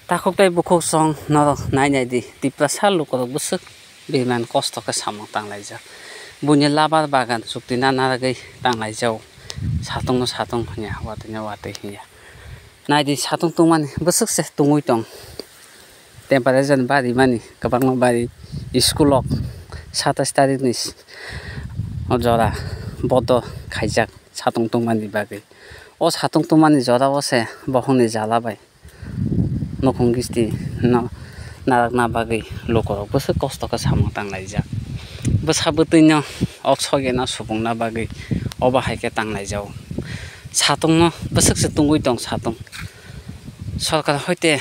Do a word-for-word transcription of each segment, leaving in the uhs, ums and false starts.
Takhuk tei bukhuk chwng norok nai nai di, Tiprasa lukurok bwswk biriman kosto khe samung tanglaijak. Buini labar bagan chukti na narwgwi tanglaijao, satungno satung hinya, watwino watwi hinya. Nai di, satung tungmani bwswk se tungwi tong. Temperature barimani kwbangma bari, school-o satais tarikni jora bodo khaijak satung tungmani bagwi. O satung tungmani jorao se bohongni jala bai nukhung gisti no narakna bagwi lukurok bwswk kosto khe samung tanglaijak. Bwsa bwtwino ok sogeno supungna bagwi obo hai khe tanglaijao. Satungno bwswk se tungwi tong satung. Sorkar hoite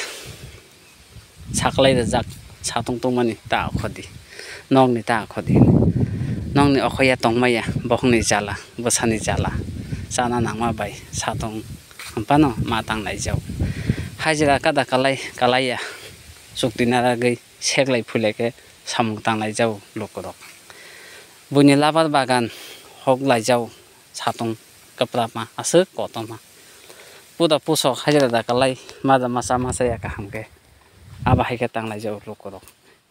saklai rijak satung tungmani ta khodi, nokni ta khodi. Nokni okhoya tongmaya bohongni jala, bwsani jala, chana nangma bai satung. Phano ma tang laijao. Hajira kada kalai kalaiya. Chukti naragwi seklai phulai khe samung tang laijao lukurok. Buini labar bagan hok laijao satung kwprapma aswk kotorma. Puda pusok hajira da kalai mada masa masa ya kaham khe. Abo hai khe tang laijao lukurok.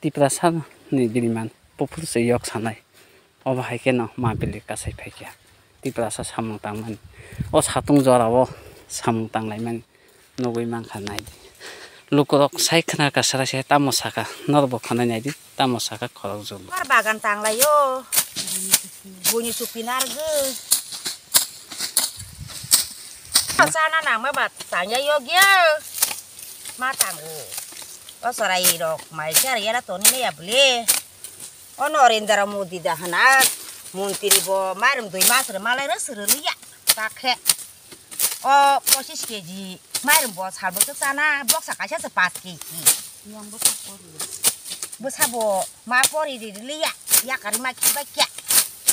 Tiprasa ni biriman buphuru se yok sanai. Obo hai kheno ma bili kasai phaikha. Tiprasa samung tangmani. O satung jorao samung tanglaimani nugwi mankha naidi. Lukurok sai khna ka sara se tamo saka norok bo khwnai naidi tamo saka khorok julu. Mar bagan tanglaio. Buini chukti narwgwi. Chana nangma ba tangya yogya. Ma tango. O chwrairok mai khe aro yara toni maya bwle. O Narendra Modi da hwna montri bo mairum dui mas rw malai rw swrwliya. Ta khe o pochis keji mairum bo sal bo chana boksa kaisa se paanch keji. Bwsa bo ma pori ri liya. Yakari ma khibai kya.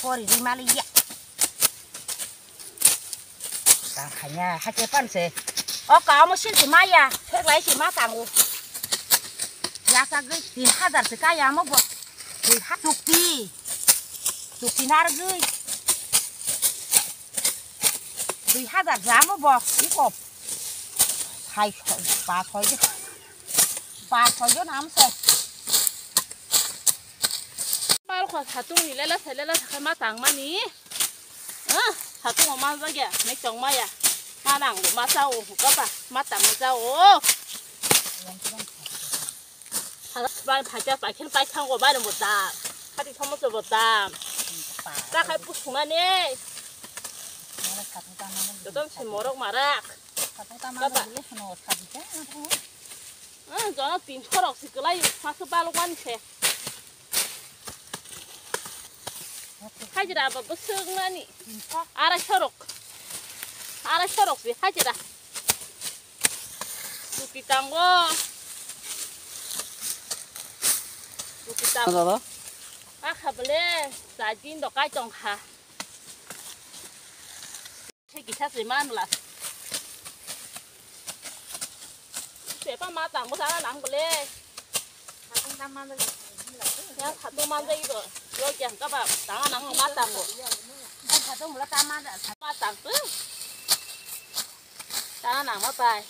Pori ri maliya. Tang khanya, hake pan se. O ka omo sil se maya, theklai se ma tango. Yasa gwi tin hajar se kaya omo bo. Twi ha chukti. Chukti nar gwi. Twi hajar se omo bo. Iko. Hai, pa soi. Pa soi nam se. Pal kho satung ni lela se lela se ma tang mani. Ah, satung o manjak ya, mek tong maya. Ma nang ma cha o, hukapa, ma tam ma cha o. Hala bai phacha paikhen paithang o bai mo ta. Khati thomo se bo ta. Ta khai pusung na ne. Jotom se morok marak. Kapa. Ah, jono tin khorok se kwlai, ma se balok mani se. Hajira ba bwswk nani. Arai sorok. Arai sorok se hajira. Chukti tango. Chukti tango. Dada. Akha bele, sa din do kai tong kha. Se kisa se man la. Se pa ma tang bo sana nang bole. Satung tam man jai. Ya satung man jai do. Yo kya ka ba tang nang ma tang bo. Satung mula tam man. Ma tang tu. Tang nang ma pai.